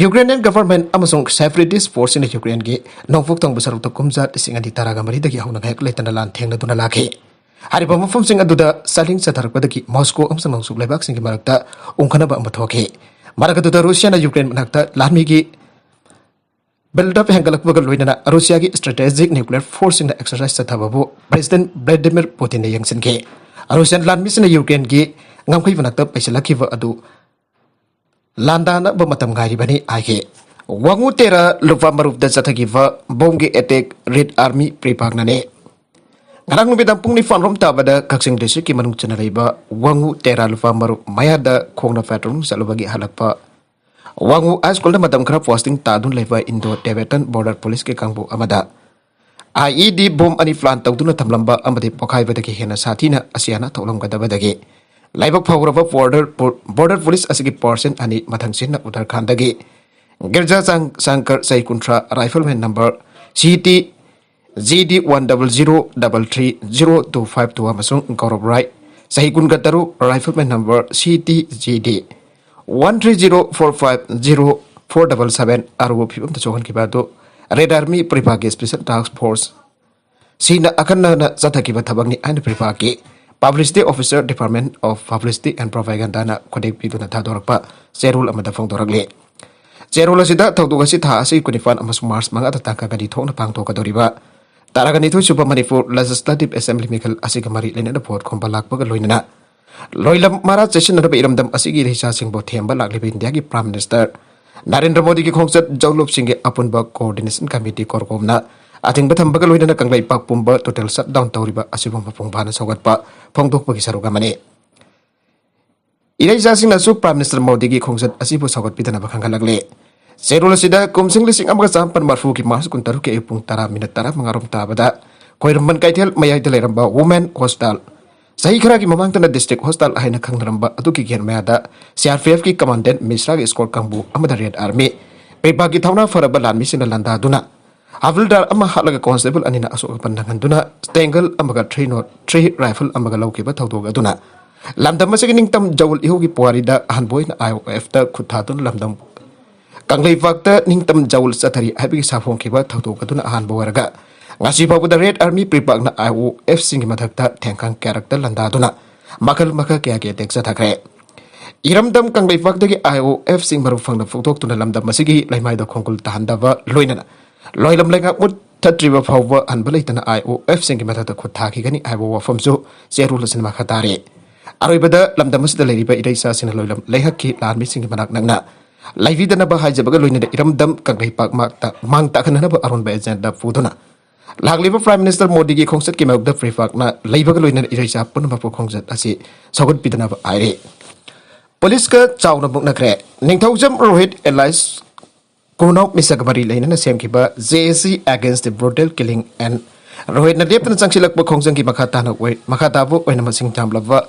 ꯌꯨꯀ꯭ꯔꯦꯅꯤꯌꯟ ꯒꯚꯔꯟꯃꯦꯟꯠ ꯑꯃꯁꯨꯡ ꯁꯦꯄꯔꯦꯇꯤꯁ ꯐꯣꯔꯁꯁꯤꯡꯅ ꯌꯨꯀ꯭ꯔꯦꯟꯒꯤ ꯅꯣꯡꯄꯣꯛ ꯊꯪꯕ ꯁꯔꯨꯛꯇ ꯀꯨꯝꯖꯥ ꯂꯤꯁꯤꯡ ꯑꯅꯤ ꯇꯔꯥꯒ ꯃꯔꯤꯗꯒꯤ ꯍꯧꯅ ꯉꯥꯏꯍꯥꯛ ꯂꯩꯇꯅ ꯂꯥꯟ ꯊꯦꯡꯅꯗꯨꯅ ꯂꯥꯛꯈꯤ꯫ ꯍꯥꯏꯔꯤꯕ ꯃꯐꯝꯁꯤꯡ ꯑꯗꯨꯗ ꯆꯥꯗꯤꯡ ꯆꯠꯊꯔꯛꯄꯗꯒꯤ ꯃꯣꯁꯀꯣ ꯑꯃꯁꯨꯡ ꯅꯣꯡꯆꯨꯞ ꯂꯩꯕꯥꯛꯁꯤꯡꯒꯤ ꯃꯔꯛꯇ ꯎꯪꯈꯠꯅꯕ ꯑꯃ ꯊꯣꯛꯈꯤ꯫ ꯃꯔꯛ ꯑꯗꯨꯗ ꯔꯨꯁꯤꯌꯥꯅ ꯌꯨꯀ꯭ꯔꯦꯟ ꯃꯅꯥꯛꯇ ꯂꯥꯟꯃꯤꯒꯤ build up ꯍꯦꯟꯒꯠꯂꯛꯄꯒ ꯂꯣꯏꯅꯅ ꯔꯨꯁꯤꯌꯥꯒꯤ ꯁ꯭ꯇ꯭ꯔꯦꯇꯦꯖꯤꯛ ꯅ꯭ꯌꯨꯀ꯭ꯂꯤꯌꯔ ꯐꯣꯔꯁꯁꯤꯡꯅ ꯑꯦꯛꯁꯔꯁꯥꯏꯖ ꯆꯠꯊꯕꯕꯨ ꯄ꯭ꯔꯦꯁꯤꯗꯦꯟꯠ ꯚ꯭ꯂꯥꯗꯤꯃꯤꯔ ꯄꯨꯇꯤꯟꯅ ꯌꯦꯡꯁꯤꯟꯈꯤ꯫ ꯔꯨꯁꯤꯌꯥꯟ ꯂꯥꯟꯃꯤꯁꯤꯡꯅ ꯌꯨꯀ꯭ꯔꯦꯟꯒꯤ ꯉꯝꯈꯩ ꯃꯅꯥꯛꯇ ꯄꯩꯁꯤꯜꯂꯛꯈꯤꯕ ꯑꯗꯨ ꯂꯥꯟꯗꯥꯅꯕ ꯃꯇꯝ ꯉꯥꯏꯔꯤꯕꯅꯤ ꯍꯥꯏꯈꯤ꯫ ꯋꯥꯉꯨ ꯇꯦꯔꯥ ꯂꯨꯄꯥ ꯃꯔꯨꯞꯇ ꯆꯠꯊꯈꯤꯕ ꯕꯣꯝꯒꯤ ꯑꯦꯇꯦꯛ ꯔꯦꯗ ꯑꯥꯔꯃꯤ ꯄ꯭ꯔꯤꯄꯥꯛꯅꯅꯤ꯫ ꯉꯔꯥꯡ ꯅꯨꯃꯤꯗꯥꯡ ꯄꯨꯡ ꯅꯤꯄꯥꯟ ꯔꯣꯝ ꯇꯥꯕꯗ ꯀꯛꯆꯤꯡ ꯗꯤꯁꯇ꯭ꯔꯤꯛꯀꯤ ꯃꯅꯨꯡ ꯆꯟꯅ ꯂꯩꯕ ꯋꯥꯉꯨ ꯇꯦꯔꯥ ꯂꯨꯄꯥ ꯃꯔꯨꯞ ꯃꯌꯥꯗ ꯈꯣꯡꯅ ꯄꯦꯇ꯭ꯔꯣꯂꯤꯡ ꯆꯠꯂꯨꯕꯒꯤ ꯍꯜꯂꯛꯄ ꯋꯥꯉꯨ ꯍꯥꯏ ꯁ꯭ꯀꯨꯜꯗ ꯃꯇꯝ ꯈꯔ ꯄꯣꯁꯇꯤꯡ ꯇꯥꯗꯨꯅ ꯂꯩꯕ ꯏꯟꯗꯣ ꯇꯤꯕꯦꯇꯟ ꯕꯣꯔꯗꯔ ꯄꯨꯂꯤꯁꯀꯤ ꯀꯥꯡꯕꯨ ꯑꯃꯗ ꯑꯥꯏ ꯏ ꯗꯤ ꯕꯣꯝ ꯑꯅꯤ ꯄ꯭ꯂꯥꯟ ꯇꯧꯗꯨꯅ ꯊꯝꯂꯝꯕ ꯑꯃꯗꯤ ꯄꯣꯈꯥꯏꯕꯗꯒꯤ ꯍꯦꯟꯅ ꯁꯥꯊꯤꯅ ꯑꯁꯤꯌꯥꯅ ꯊꯣꯛꯂꯝꯒꯗꯕꯗꯒꯤ ꯂꯥꯏꯕꯛ ꯐꯥꯎꯔꯕ ꯕꯣꯔꯗꯔ ꯄꯨ-, ꯕꯣꯔꯗꯔ ꯄꯨꯂꯤꯁ ꯑꯁꯤꯒꯤ ꯄꯥꯔꯁꯟ ꯑꯅꯤ ꯃꯊꯪꯁꯤꯟꯅ ꯎꯠꯇꯔꯈꯥꯟꯗꯒꯤ ꯒꯤꯔꯖꯥ ꯆꯥꯡ-, ꯆꯥꯡꯀꯔ ꯆꯍꯤ ꯀꯨꯟꯊ꯭ꯔꯥ, riflemen number C T G D one double zero double three zero two five two ꯑꯃꯁꯨꯡ ꯒꯧꯔꯕ ꯔꯥꯏ, ꯆꯍꯤ ꯀꯨꯟꯒ ꯇꯔꯨꯛ, rifleman number C T G D one three zero four five zero four double seven ꯑꯔꯨꯕ ꯐꯤꯕꯝꯗ ꯁꯣꯛꯍꯟꯈꯤꯕ ꯑꯗꯨ Red Army ꯄ꯭ꯔꯤꯐꯥꯛꯀꯤ Special Task Force ꯁꯤꯅ ꯑꯈꯟꯅꯅ ꯆꯠꯊꯈꯤꯕ ꯊꯕꯛꯅꯤ ꯍꯥꯏꯅ ꯄ꯭ꯔꯤꯐꯥꯛꯀꯤ Publicity Officer, Department of Publicity and Propagandaꯅ ꯈꯨꯗꯦꯛ ꯄꯤꯗꯨꯅ ꯊꯥꯗꯣꯔꯛꯄ ꯆꯦꯔꯣꯜ ꯑꯃꯗ ꯐꯣꯡꯗꯣꯔꯛꯂꯤ꯫ ꯆꯦꯔꯣꯜ ꯑꯁꯤꯗ ꯊꯧꯗꯣꯛ ꯑꯁꯤ ꯊꯥ ꯑꯁꯤꯒꯤ ꯀꯨꯟꯅꯤꯄꯥꯟ ꯑꯃꯁꯨꯡ ꯃꯥꯔꯆ ꯃꯉꯥꯗ ꯇꯥꯡꯀꯛ ꯑꯅꯤ ꯊꯣꯛꯅ ꯄꯥꯡꯊꯣꯛꯀꯗꯧꯔꯤꯕ ꯇꯔꯥꯒ ꯅꯤꯊꯣꯏ ꯁꯨꯕ ꯃꯅꯤꯄꯨꯔ Legislative Assembly ꯃꯤꯈꯜ ꯑꯁꯤꯒ ꯃꯔꯤ ꯂꯩꯅꯅ ꯚꯣꯠ ꯈꯣꯝꯕ ꯂꯥꯛꯄꯒ ꯂꯣꯏꯅꯅ ꯂꯣꯏꯂꯝ ꯃꯔꯥ ꯆꯦꯠꯁꯤꯟꯅꯗꯕ ꯏꯔꯝꯗꯝ ꯑꯁꯤꯒꯤ ꯏꯔꯩꯆꯥꯁꯤꯡꯕꯨ ꯊꯦꯝꯕ ꯂꯥꯛꯂꯤꯕ ꯏꯟꯗꯤꯌꯥꯒꯤ Prime Minister ꯅꯔꯦꯟꯗ꯭ꯔ ꯃꯣꯗꯤꯒꯤ ꯈꯣꯡꯆꯠ ꯖꯧꯂꯨꯞꯁꯤꯡꯒꯤ ꯑꯄꯨꯟꯕ Coordination Committee, ꯀꯣꯔꯀꯣꯝꯅ ꯑꯊꯤꯡꯕ ꯊꯝꯕꯒ ꯂꯣꯏꯅꯅ ꯀꯪꯂꯩꯄꯥꯛ ꯄꯨꯝꯕ total shutdown ꯇꯧꯔꯤꯕ ꯑꯁꯤꯕꯨ ꯃꯄꯨꯡ ꯐꯥꯅ ꯁꯧꯒꯠꯄ ꯐꯣꯡꯗꯣꯛꯄꯒꯤ ꯁꯔꯨꯛ ꯑꯃꯅꯤ꯫ ꯏꯔꯩꯆꯥꯁꯤꯡꯅꯁꯨ Prime Minister ꯃꯣꯗꯤꯒꯤ ꯈꯣꯡꯆꯠ ꯑꯁꯤꯕꯨ ꯁꯧꯒꯠꯄꯤꯗꯅꯕ ꯈꯪꯍꯜꯂꯛꯂꯤ꯫ ꯆꯦꯔꯣꯜ ꯑꯁꯤꯗ ꯀꯨꯝꯁꯤꯡ ꯂꯤꯁꯤꯡ ꯑꯃꯒ ꯆꯥꯃꯥꯄꯟ ꯃꯔꯐꯨꯒꯤ ꯃꯥꯔꯆ ꯀꯨꯟꯇꯔꯨꯛꯀꯤ ꯑꯌꯨꯛ ꯄꯨꯡ ꯇꯔꯥ ꯃꯤꯅꯠ ꯇꯔꯥ ꯃꯉꯥꯔꯣꯝ ꯇꯥꯕꯗ ꯈ꯭ꯋꯥꯏꯔꯝꯕꯟ ꯀꯩꯊꯦꯜ ꯃꯌꯥꯏꯗ ꯂꯩꯔꯝꯕ Women Hostel, ꯆꯍꯤ ꯈꯔꯒꯤ ꯃꯃꯥꯡꯗꯅ District Hostel ꯍꯥꯏꯅ ꯈꯪꯅꯔꯝꯕ ꯑꯗꯨꯒꯤ gate ꯃꯌꯥꯗ C R P F ꯀꯤ Commandant ꯃꯤꯁ꯭ꯔꯥꯒꯤ escort ꯀꯥꯡꯕꯨ ꯑꯃꯗ Red Army ꯄ꯭ꯔꯤꯐꯥꯛꯀꯤ ꯊꯧꯅꯥ ꯐꯔꯕ ꯂꯥꯟꯃꯤꯁꯤꯡꯅ ꯂꯥꯟꯗꯥꯗꯨꯅ ꯍꯥꯕꯤꯜꯗꯥꯔ ꯑꯃ ꯍꯥꯠꯂꯒ constable ꯑꯅꯤꯅ ꯑꯁꯣꯛ ꯑꯄꯟ ꯅꯪꯍꯟꯗꯨꯅ ꯁ꯭ꯇꯦꯡꯒꯜ ꯑꯃꯒ three nought three rifle ꯑꯃꯒ ꯂꯧꯈꯤꯕ ꯊꯧꯗꯣꯛ ꯑꯗꯨꯅ ꯂꯝꯗꯝ ꯑꯁꯤꯒꯤ ꯅꯤꯡꯇꯝ ꯖꯧꯜ ꯏꯍꯧꯒꯤ ꯄꯨꯋꯥꯔꯤꯗ ꯑꯍꯥꯟꯕ ꯑꯣꯏꯅ I O F ꯇ ꯈꯨꯠ ꯊꯥꯗꯨꯅ ꯂꯝꯗꯝ ꯀꯪꯂꯩꯄꯥꯛꯇ ꯅꯤꯡꯇꯝ ꯖꯧꯜ ꯆꯠꯊꯔꯤ ꯍꯥꯏꯕꯒꯤ ꯁꯥꯐꯣꯡꯈꯤꯕ ꯊꯧꯗꯣꯛ ꯑꯗꯨꯅ ꯑꯍꯥꯟꯕ ꯑꯣꯏꯔꯒ, ꯉꯁꯤ ꯐꯥꯎꯕꯗ Red Army ꯄ꯭ꯔꯤꯄꯥꯛꯅ I O F ꯁꯤꯡꯒꯤ ꯃꯊꯛꯇ ꯊꯦꯡꯈꯥꯡ ꯀꯌꯥꯔꯛꯇ ꯂꯥꯟꯗꯥꯗꯨꯅ ꯃꯈꯜ ꯃꯈꯜ ꯀꯌꯥꯒꯤ attack ꯆꯠꯊꯈ꯭ꯔꯦ꯫ ꯏꯔꯝꯗꯝ ꯀꯪꯂꯩꯄꯥꯛꯇꯒꯤ I O F ꯁꯤꯡ ꯃꯔꯨ ꯐꯪꯅ ꯐꯨꯛꯇꯣꯛꯇꯨꯅ ꯂꯝꯗꯝ ꯑꯁꯤꯒꯤ ꯂꯩꯃꯥꯏꯗ ꯈꯣꯡꯒꯨꯜ ꯇꯥꯍꯟꯗꯕ ꯂꯣꯏꯅꯅ ꯂꯣꯏꯂꯝ ꯂꯩꯉꯥꯛ ꯃꯨꯠꯊꯠꯇ꯭ꯔꯤꯕ ꯐꯥꯎꯕ ꯍꯟꯕ ꯂꯩꯇꯅ I O F ꯁꯤꯡꯒꯤ ꯃꯊꯛꯇ ꯈꯨꯠ ꯊꯥꯈꯤꯒꯅꯤ ꯍꯥꯏꯕ ꯋꯥꯐꯝꯁꯨ ꯆꯦꯔꯣꯜ ꯑꯁꯤꯅ ꯃꯈꯥ ꯇꯥꯔꯤ꯫ ꯑꯔꯣꯏꯕꯗ ꯂꯝꯗꯝ ꯑꯁꯤꯗ ꯂꯩꯔꯤꯕ ꯏꯔꯩꯆꯥꯁꯤꯡꯅ ꯂꯣꯏꯂꯝ ꯂꯩꯉꯥꯛꯀꯤ ꯂꯥꯟꯃꯤꯁꯤꯡꯒꯤ ꯃꯅꯥꯛ ꯅꯛꯅ ꯂꯩꯕꯤꯗꯅꯕ ꯍꯥꯏꯖꯕꯒ ꯂꯣꯏꯅꯅ ꯏꯔꯝꯗꯝ ꯀꯪꯂꯩꯄꯥꯛ ꯃꯥꯛꯇ ꯃꯥꯡ ꯇꯥꯛꯍꯟꯅꯅꯕ ꯑꯔꯣꯟꯕ agenda ꯄꯨꯗꯨꯅ ꯂꯥꯛꯂꯤꯕ Prime Minister ꯃꯣꯗꯤꯒꯤ ꯈꯣꯡꯆꯠꯀꯤ ꯃꯥꯌꯣꯛꯇ ꯄ꯭ꯔꯤꯐꯥꯛꯅ ꯂꯩꯕꯒ ꯂꯣꯏꯅꯅ ꯏꯔꯩꯆꯥ ꯄꯨꯝꯅꯃꯛꯄꯨ ꯈꯣꯡꯆꯠ ꯑꯁꯤ ꯁꯧꯒꯠꯄꯤꯗꯅꯕ ꯍꯥꯏꯔꯤ꯫ ꯄꯨꯂꯤꯁꯀ ꯆꯥꯎꯅ ꯃꯨꯛꯅꯈ꯭ꯔꯦ꯫ ꯅꯤꯡꯊꯧꯖꯝ ꯔꯣꯍꯤꯠ alias ꯀꯣꯅꯥꯎ ꯃꯤꯁꯛ ꯃꯔꯤ ꯂꯩꯅꯅ ꯁꯦꯝꯈꯤꯕ J A C Against the Brutal Killing and ꯔꯣꯍꯤꯠꯅ ꯂꯦꯞꯇꯅ ꯆꯪꯁꯤꯜꯂꯛꯄ ꯈꯣꯡꯖꯪꯒꯤ ꯃꯈꯥ ꯇꯥꯅ ꯑꯣꯏ-, ꯃꯈꯥ ꯇꯥꯕ ꯑꯣꯏꯅ ꯃꯁꯤꯡ ꯌꯥꯝꯂꯕ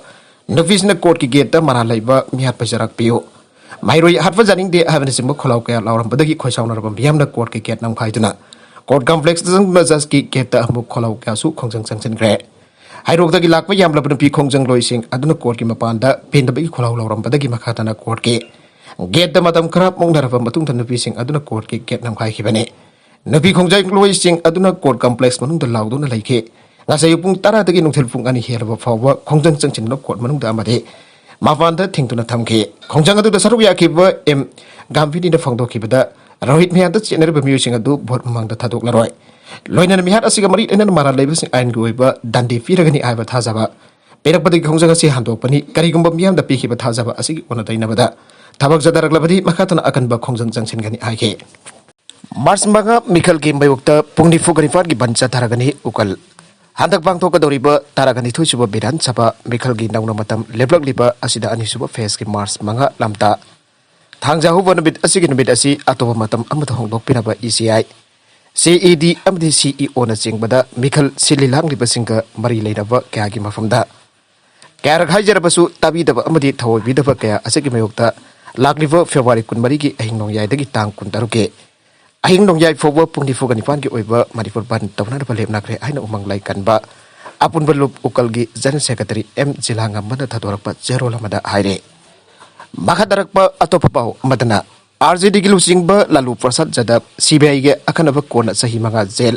ꯅꯨꯄꯤꯁꯤꯡꯅ courtꯀꯤ gateꯇ ꯃꯔꯥꯜ ꯂꯩꯕ ꯃꯤꯍꯥꯠꯄ ꯆꯔꯥꯛ ꯄꯤꯌꯨ, ꯃꯍꯩꯔꯣꯏ ꯍꯥꯠꯄ ꯌꯥꯅꯤꯡꯗꯦ ꯍꯥꯏꯕꯅꯆꯤꯡꯕ ꯈꯣꯜꯂꯥꯎ ꯀꯌꯥ ꯂꯥꯎꯔꯝꯕꯗꯒꯤ ꯈꯣꯏꯁꯥꯎꯅꯔꯕ ꯃꯤꯌꯥꯝꯅ courtꯀꯤ gate ꯅꯝꯈꯥꯏꯗꯨꯅ ꯀꯣꯔꯠ ꯀꯝꯄ꯭ꯂꯦꯛꯁꯇ ꯆꯪꯗꯨꯅ ꯖꯁꯀꯤ ꯒꯦꯠꯇ ꯑꯃꯨꯛ ꯈꯣꯜꯂꯥꯎ ꯀꯌꯥꯁꯨ ꯈꯣꯡꯖꯪ ꯆꯪꯁꯤꯟꯈ꯭ꯔꯦ꯫ ꯍꯩꯔꯣꯛꯇꯒꯤ ꯂꯥꯛꯄ ꯌꯥꯝꯂꯕ ꯅꯨꯄꯤ ꯈꯣꯡꯖꯪꯂꯣꯏꯁꯤꯡ ꯑꯗꯨꯅ ꯀꯣꯔꯠꯀꯤ ꯃꯄꯥꯟꯗ ꯄꯦꯟꯗꯕꯒꯤ ꯈꯣꯜꯂꯥꯎ ꯂꯥꯎꯔꯝꯕꯗꯒꯤ ꯃꯈꯥ ꯇꯥꯅ ꯀꯣꯔꯠꯀꯤ ꯒꯦꯠꯇ ꯃꯇꯝ ꯈꯔ ꯃꯨꯛꯅꯔꯕ ꯃꯇꯨꯡꯗ ꯅꯨꯄꯤꯁꯤꯡ ꯑꯗꯨꯅ ꯀꯣꯔꯠꯀꯤ ꯒꯦꯠ ꯅꯝꯈꯥꯏꯈꯤꯕꯅꯤ꯫ ꯅꯨꯄꯤ ꯈꯣꯡꯖꯪꯂꯣꯏꯁꯤꯡ ꯑꯗꯨꯅ ꯀꯣꯔꯠ ꯀꯝꯄ꯭ꯂꯦꯛꯁ ꯃꯅꯨꯡꯗ ꯂꯥꯎꯗꯨꯅ ꯂꯩꯈꯤ꯫ ꯉꯁꯥꯏ ꯑꯌꯨꯛ ꯄꯨꯡ ꯇꯔꯥꯗꯒꯤ ꯅꯨꯡꯊꯤꯜ ꯄꯨꯡ ꯑꯅꯤ ꯍꯦꯜꯂꯕ ꯐꯥꯎꯕ ꯈꯣꯡꯖꯪ ꯆꯪꯁꯤꯟꯗꯨꯅ ꯀꯣꯔꯠ ꯃꯅꯨꯡꯗ ꯑꯃꯗꯤ ꯃꯄꯥꯟꯗ ꯊꯤꯡꯗꯨꯅ ꯊꯝꯈꯤ꯫ ꯈꯣꯡꯖꯪ ꯑꯗꯨꯗ ꯁꯔꯨꯛ ꯌꯥꯈꯤꯕ ꯑꯦꯝ ꯒꯥꯝꯚꯤꯔꯤꯅ ꯐꯣꯡꯗꯣꯛꯈꯤꯕꯗ, ꯔꯣꯍꯤꯠ ꯃꯌꯥꯝꯗ ꯆꯦꯟꯅꯔꯤꯕ ꯃꯤꯑꯣꯏꯁꯤꯡ ꯑꯗꯨ ꯚꯣꯠ ꯃꯃꯥꯡꯗ ꯊꯥꯗꯣꯛꯂꯔꯣꯏ꯫ ꯂꯣꯏꯅꯅ ꯃꯤꯍꯥꯠ ꯑꯁꯤꯒ ꯃꯔꯤ ꯂꯩꯅꯅ ꯃꯔꯥꯜ ꯂꯩꯕꯁꯤꯡ ꯑꯥꯏꯟꯒꯤ ꯑꯣꯏꯕ ꯗꯟꯗꯤ ꯄꯤꯔꯒꯅꯤ ꯍꯥꯏꯕ ꯊꯥꯖꯕ ꯄꯤꯔꯛꯄꯗꯒꯤ ꯈꯣꯡꯖꯪ ꯑꯁꯤ ꯍꯟꯗꯣꯛꯄꯅꯤ꯫ ꯀꯔꯤꯒꯨꯝꯕ ꯃꯤꯌꯥꯝꯗ ꯄꯤꯈꯤꯕ ꯊꯥꯖꯕ ꯑꯁꯤꯒꯤ ꯑꯣꯟꯅ ꯇꯩꯅꯕꯗ ꯊꯕꯛ ꯆꯠꯊꯔꯛꯂꯕꯗꯤ ꯃꯈꯥ ꯇꯥꯅ ꯑꯀꯟꯕ ꯈꯣꯡꯖꯪ ꯆꯪꯁꯤꯟꯒꯅꯤ ꯍꯥꯏꯈꯤ꯫ ꯃꯥꯔꯆ ꯃꯉꯥ ꯃꯤꯈꯜꯒꯤ ꯃꯥꯌꯣꯛꯇ ꯄꯨꯡ ꯅꯤꯐꯨꯒ ꯅꯤꯄꯥꯟꯒꯤ ꯕꯟ ꯆꯠꯊꯔꯒꯅꯤ ꯎꯀꯜ꯫ ꯍꯟꯗꯛ ꯄꯥꯡꯊꯣꯛꯀꯗꯧꯔꯤꯕ ꯇꯔꯥꯒ ꯅꯤꯊꯣꯏ ꯁꯨꯕ ꯕꯤꯙꯥꯟ ꯁꯚꯥ ꯃꯤꯈꯜꯒꯤ ꯅꯧꯅ ꯃꯇꯝ ꯂꯦꯞꯂꯛꯂꯤꯕ ꯑꯁꯤꯗ ꯑꯅꯤꯁꯨꯕ ꯐꯦꯖꯀꯤ ꯃꯥꯔꯆ ꯃꯉꯥ ꯂꯝꯇꯥ ꯊꯥꯡꯖ ꯍꯧꯕ ꯅꯨꯃꯤꯠ ꯑꯁꯤꯒꯤ ꯅꯨꯃꯤꯠ ꯑꯁꯤ ꯑꯇꯣꯞꯄ ꯃꯇꯝ ꯑꯃꯗ ꯍꯣꯡꯗꯣꯛꯄꯤꯅꯕ ꯏ ꯁꯤ ꯑꯥꯏ, ꯁꯤ ꯏ ꯗꯤ ꯑꯃꯗꯤ ꯁꯤ ꯏ ꯑꯣꯅꯆꯤꯡꯕꯗ ꯃꯤꯈꯜ ꯁꯤꯜꯂꯤ ꯂꯥꯡꯂꯤꯕꯁꯤꯡꯒ ꯃꯔꯤ ꯂꯩꯅꯕ ꯀꯌꯥꯒꯤ ꯃꯐꯝꯗ ꯀꯌꯥꯔꯛ ꯍꯥꯏꯖꯔꯕꯁꯨ ꯇꯥꯕꯤꯗꯕ ꯑꯃꯗꯤ ꯊꯑꯣꯏꯕꯤꯗꯕ ꯀꯌꯥ ꯑꯁꯤꯒꯤ ꯃꯥꯌꯣꯛꯇ ꯂꯥꯛꯂꯤꯕ ꯐꯦꯕ꯭ꯔꯨꯋꯥꯔꯤ ꯀꯨꯟꯃꯔꯤꯒꯤ ꯑꯍꯤꯡ ꯅꯣꯡꯌꯥꯏꯗꯒꯤ ꯇꯥꯡ ꯀꯨꯟꯇꯔꯨꯛꯀꯤ ꯑꯍꯤꯡ ꯅꯣꯡꯌꯥꯏ ꯐꯥꯎꯕ ꯄꯨꯡ ꯅꯤꯐꯨꯒ ꯅꯤꯄꯥꯟꯒꯤ ꯑꯣꯏꯕ ꯃꯅꯤꯄꯨꯔ ꯕꯟ ꯇꯧꯅꯅꯕ ꯂꯦꯞꯅꯈ꯭ꯔꯦ ꯍꯥꯏꯅ ꯎꯃꯪ ꯂꯥꯏ ꯀꯟꯕ ꯑꯄꯨꯟꯕ ꯂꯨꯞ ꯎꯀꯜꯒꯤ ꯖꯦꯅꯔꯦꯜ ꯁꯦꯀ꯭ꯔꯦꯇꯔꯤ ꯑꯦꯝ ꯖꯤꯂꯥꯉꯝꯕꯅ ꯊꯥꯗꯣꯔꯛꯄ ꯆꯦꯔꯣꯜ ꯑꯃꯗ ꯍꯥꯏꯔꯦ꯫ ꯃꯈꯥ ꯇꯥꯔꯛꯄ ꯑꯇꯣꯞꯄ ꯄꯥꯎ ꯑꯃꯗꯅ, ꯑꯥꯔ ꯖꯦ ꯗꯤꯒꯤ ꯂꯨꯆꯤꯡꯕ ꯂꯥꯂꯨ ꯄ꯭ꯔꯁꯥꯗ ꯌꯥꯗꯕ ꯁꯤ ꯕꯤ ꯑꯥꯏꯒꯤ ꯑꯈꯟꯅꯕ ꯀꯣꯔꯠꯅ ꯆꯍꯤ ꯃꯉꯥ ꯖꯦꯜ,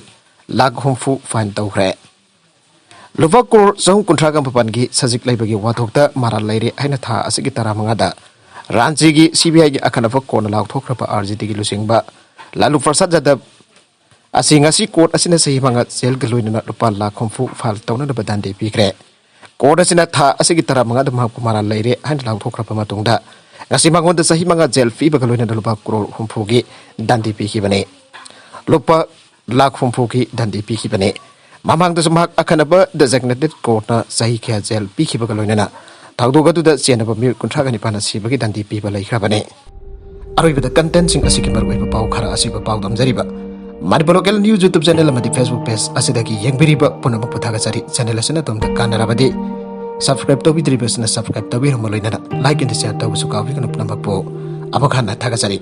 ꯂꯥꯈ ꯍꯨꯝꯐꯨ ꯐꯥꯏꯟ ꯇꯧꯈ꯭ꯔꯦ꯫ ꯂꯨꯄꯥ ꯀ꯭ꯔꯣꯔ ꯆꯍꯨꯝ ꯀꯨꯟꯊ꯭ꯔꯥꯒ ꯃꯥꯄꯟꯒꯤ ꯁꯖꯤꯛ ꯂꯩꯕꯒꯤ ꯋꯥꯊꯣꯛꯇ ꯃꯔꯥꯜ ꯂꯩꯔꯦ ꯍꯥꯏꯅ ꯊꯥ ꯑꯁꯤꯒꯤ ꯇꯔꯥꯃꯉꯥꯗ ꯔꯥꯟꯆꯤꯒꯤ ꯁꯤ ꯕꯤ ꯑꯥꯏꯒꯤ ꯑꯈꯟꯅꯕ ꯀꯣꯔꯠꯅ ꯂꯥꯎꯊꯣꯛꯈ꯭ꯔꯕ ꯑꯥꯔ ꯖꯦ ꯗꯤꯒꯤ ꯂꯨꯆꯤꯡꯕ ꯂꯥꯂꯨ ꯄ꯭ꯔꯁꯥꯗ ꯌꯥꯗꯕ ꯑꯁꯤ ꯉꯁꯤ ꯀꯣꯔꯠ ꯑꯁꯤꯅ ꯆꯍꯤ ꯃꯉꯥ ꯖꯦꯜꯒ ꯂꯣꯏꯅꯅ ꯂꯨꯄꯥ ꯂꯥꯈ ꯍꯨꯝꯐꯨ ꯐꯥꯏꯟ ꯇꯧꯅꯅꯕ ꯗꯟꯗꯤ ꯄꯤꯈ꯭ꯔꯦ꯫ ꯀꯣꯔꯠ ꯑꯁꯤꯅ ꯊꯥ ꯑꯁꯤꯒꯤ ꯇꯔꯥꯃꯉꯥꯗ ꯃꯍꯥꯛꯄꯨ ꯃꯔꯥꯜ ꯂꯩꯔꯦ ꯍꯥꯏꯅ ꯂꯥꯎꯊꯣꯛꯈ꯭ꯔꯕ ꯃꯇꯨꯡꯗ ꯉꯁꯤ ꯃꯉꯣꯟꯗ ꯆꯍꯤ ꯃꯉꯥ ꯖꯦꯜ ꯄꯤꯕꯒ ꯂꯣꯏꯅꯅ ꯂꯨꯄꯥ ꯀ꯭ꯔꯣꯔ ꯍꯨꯝꯐꯨꯒꯤ ꯗꯟꯗꯤ ꯄꯤꯈꯤꯕꯅꯤ꯫ ꯂꯨꯄꯥ ꯂꯥꯈ ꯍꯨꯝꯐꯨꯒꯤ ꯗꯟꯗꯤ ꯄꯤꯈꯤꯕꯅꯤ꯫ ꯃꯃꯥꯡꯗꯁꯨ ꯃꯍꯥꯛ ꯑꯈꯟꯅꯕ ꯗꯦꯖꯤꯒꯅꯦꯇꯦꯗ ꯀꯣꯔꯠꯅ ꯆꯍꯤ ꯀꯌꯥ ꯖꯦꯜ ꯄꯤꯈꯤꯕꯒ ꯂꯣꯏꯅꯅ ꯊꯧꯗꯣꯛ ꯑꯗꯨꯗ ꯆꯦꯟꯅꯕ ꯃꯤꯑꯣꯏ ꯀꯨꯟꯊ꯭ꯔꯥꯒ ꯅꯤꯄꯥꯟꯅ ꯁꯤꯕꯒꯤ ꯗꯟꯗꯤ ꯄꯤꯕ ꯂꯩꯈ꯭ꯔꯕꯅꯤ꯫ ꯑꯔꯣꯏꯕꯗ ꯀꯟꯇꯦꯟꯁꯤꯡ ꯑꯁꯤꯒꯤ ꯃꯔꯨꯑꯣꯏꯕ ꯄꯥꯎ ꯈꯔ ꯑꯁꯤꯕꯨ ꯄꯥꯎꯗꯝꯖꯔꯤꯕ Manipur local news YouTube channel ꯑꯃꯗꯤ Facebook ꯄꯦꯖ ꯑꯁꯤꯗꯒꯤ ꯌꯦꯡꯕꯤꯔꯤꯕ ꯄꯨꯝꯅꯃꯛꯄꯨ ꯊꯥꯒꯠꯆꯔꯤ꯫ ꯆꯦꯅꯦꯜ ꯑꯁꯤꯅ ꯑꯗꯣꯝꯗ ꯀꯥꯟꯅꯔꯕꯗꯤ ꯁꯕꯁꯀ꯭ꯔꯥꯏꯕ ꯇꯧꯕꯤꯗ꯭ꯔꯤꯕꯁꯤꯅ ꯁꯕꯁꯀ꯭ꯔꯥꯏꯕ ꯇꯧꯕꯤꯔꯝꯕ ꯂꯣꯏꯅꯅ ꯂꯥꯏꯛ ꯑꯦꯟ ꯁꯤꯌꯔ ꯇꯧꯕꯁꯨ ꯀꯥꯎꯕꯤꯒꯅꯨ꯫ ꯄꯨꯝꯅꯃꯛꯄꯨ ꯑꯃꯨꯛ ꯍꯟꯅ ꯊꯥꯒꯠꯆꯔꯤ꯫